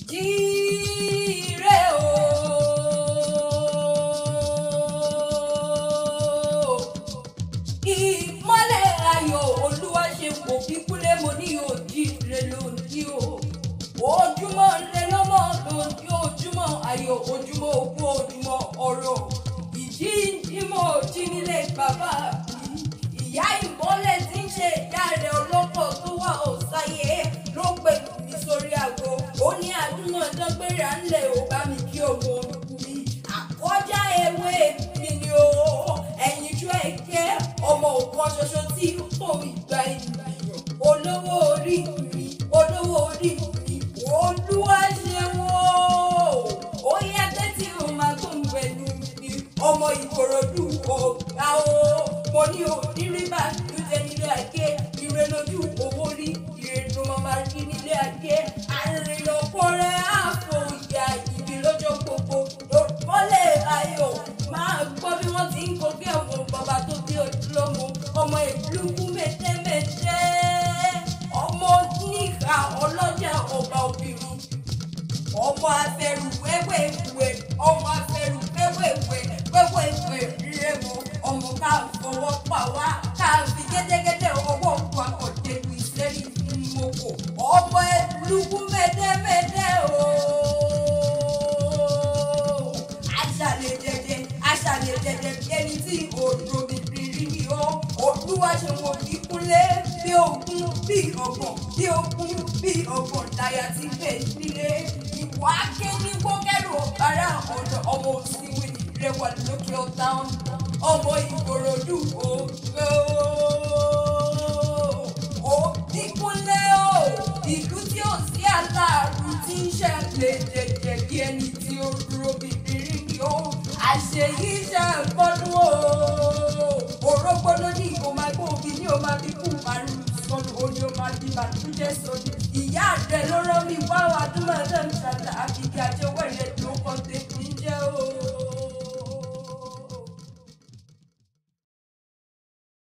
Jíire o. Ìmọ́lẹ̀ ayọ̀ Olúwa ṣe kò fi kúlẹ̀ mo ní òjíire lónìí o. Ojúmọ́ ire lọ́mọ lónìí, ojúmọ́ ayọ̀, ojúmọ́ òkú, ojúmọ́ ọrọ̀. Ìjíǹjímọ̀ jí nílé bàbá mi. Ìyá ìmọ́lẹ̀ tí ń ṣe ìyá rẹ̀ ọlọ́pọ̀ tó wà ọ̀sáyé ló pè mí sórí aago. Ó ní àdúmọ̀ dángbéra ńlẹ̀ ò bá mi kí ọmọ mi. Àkọjá ewé mi ni o. Ẹ̀yinjú ẹ̀kẹ́ ọmọ òkan ṣoṣo tí kò ìgbà ènìyàn. Olówó orí mi, olówó orí mi, Olúwa ṣeun o. Ó yá tẹ́tí o máa gbóhùn ẹnu mi. Ọmọ Ìkòròdú ọ̀gá o. Mo ní òrírí bá lójẹ nílé ayé. Ire lójú owó rí, ire ló máa máa rí nílé ayé. Àrìnàkọ́rẹ́ àfò ìyá ìbí lọ́jọ́ gbogbo. Lórúkọ́lẹ̀ ayọ̀ máa gbọ́ bí wọ́n ti ń kókè ọmọ bàbá tó bí ojúlọ́mọ. Ọmọ ìlú kú mẹ́tẹ́mẹ́tẹ́. Ọmọ níkà ọlọ́jà ọba obìnrin. Ọmọ afẹ́rù wẹ́wẹ́wẹ́, ọmọ afẹ́rù wẹ́wẹ́wẹ́, wẹ́wẹ́wẹ́ rírẹ́mọ. Ọmọ ká fọwọ́ pa wá, ká fi gẹ́gẹ́gẹ́dẹ́ ọwọ́ pa ọ̀dẹ́lu ìsẹ́rí mọ́kò. Ọmọ ẹlúkú mẹ́tẹ́mẹ́tẹ́ o. Aṣàlẹ̀ jẹjẹ, aṣàlẹ̀ jẹjẹ bí ẹni tí òjò mi rírí ni ó. Olúwa ṣe wọ́n fi kúnlé bí ogún bí ọgbọ̀n bí ogún bí ọgbọ̀n láyà tí bẹ̀ nílé. Ìwà kéní wọ́kẹ́rù ọ̀bára ọ̀dọ̀ ọmọ òsínwé rẹwà lókè ọ̀tá ọ̀nà. Ọmọ Ìkòròdú ògbó. Òdìkúnlé o, ìlú tí ò sí aláàrú tí ń ṣẹlẹ̀ jẹjẹ bí ẹni tí ó dúró bìbìrì ni ó. Àṣeyí ṣe gbọ́dún o. Orógbó ló ní o máa gbó òbí ní o máa fi kú márùn sọnù o ní o máa fi bàtújẹ́ sọnù. Ìyá rẹ̀ ló rán mi wá wá dúmọ̀ náà ń ṣàtà àfikà